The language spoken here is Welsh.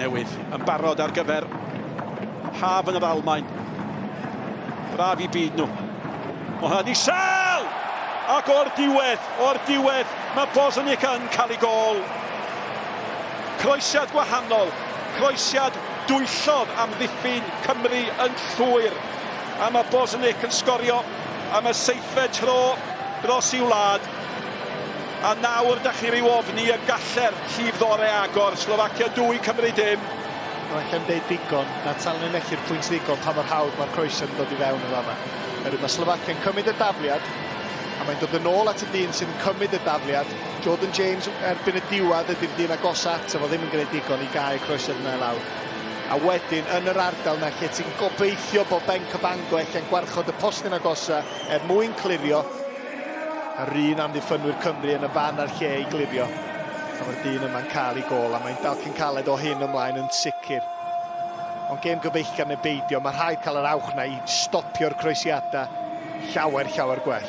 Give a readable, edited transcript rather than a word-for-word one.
Newydd yn barod ar gyfer haf yn yr Almaen. Braf i byd nhw. Mae hwnna'n isel! Ac o'r diwedd, o'r diwedd, mae Bozenik yn cael ei gôl. Croesiad gwahanol, croesiad dwyllodd amddiffyn Cymru yn llwyr. A mae Bozenik yn sgorio am y seithfed tro dros i'w wlad. A nawr da chi ryw ofni y galler llif ddore agor. Slofacia 2, Cymru dim. Wel, allai'm deud digon, na tanlinellu'r pwynt ddigon pa mor hawdd mae'r croesiad yn dod i fewn yn fama. Oherwydd mae Slofacia'n cymryd y dafliad, a mae'n dod yn ôl at y dyn sydd yn cymryd y dafliad. Jordan James erbyn y diwedd ydy'r dyn agosa ato fo, ddim yn gwneud digon i gau y croesiad yna i lawr. A wedyn, yn yr ardal 'na lle ti'n gobeithio bod Ben Cabango ella'n gwarchod y postyn agosa er mwyn clirio, A'r un amddiffynwyr Cymru yn y fan a'r lle i glirio. A mae'r dyn yma'n cael ei gôl a mae'n dalcyn caled o hyn ymlaen yn sicr. Ond gêm gyfeillgar neu beidio, mae rhaid cael yr awch na i stopio'r croesiadau llawer, llawer gwell.